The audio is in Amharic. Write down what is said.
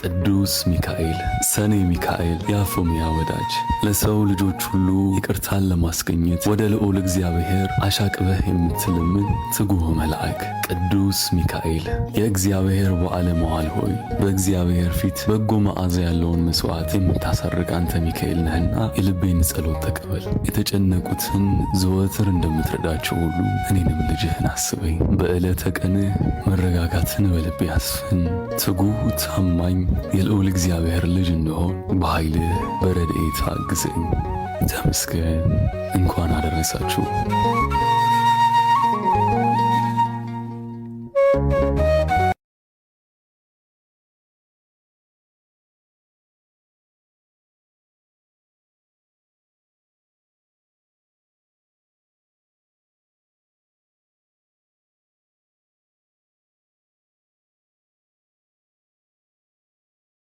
ቅዱስ ሚካኤል፣ ሰኔ ሚካኤል፣ የአፎምያ ወዳጅ፣ ለሰው ልጆች ሁሉ ይቅርታን ለማስገኘት ወደ ልዑል እግዚአብሔር አሻቅበህ የምትለምን ትጉህ መልአክ ቅዱስ ሚካኤል፣ የእግዚአብሔር በዓለ መዋል ሆይ፣ በእግዚአብሔር ፊት በጎ መዓዛ ያለውን መሥዋዕት የምታሳርቅ አንተ ሚካኤል ነህና የልቤን ጸሎት ተቀበል። የተጨነቁትን ዘወትር እንደምትረዳቸው ሁሉ እኔንም ልጅህን አስበኝ። በዕለተ ቀንህ መረጋጋትን በልቤ አስፍን። ትጉህ ታማኝ የልዑል እግዚአብሔር ልጅ እንደሆን በኃይልህ በረድኤት አግዘኝ። ተመስገን። እንኳን አደረሳችሁ።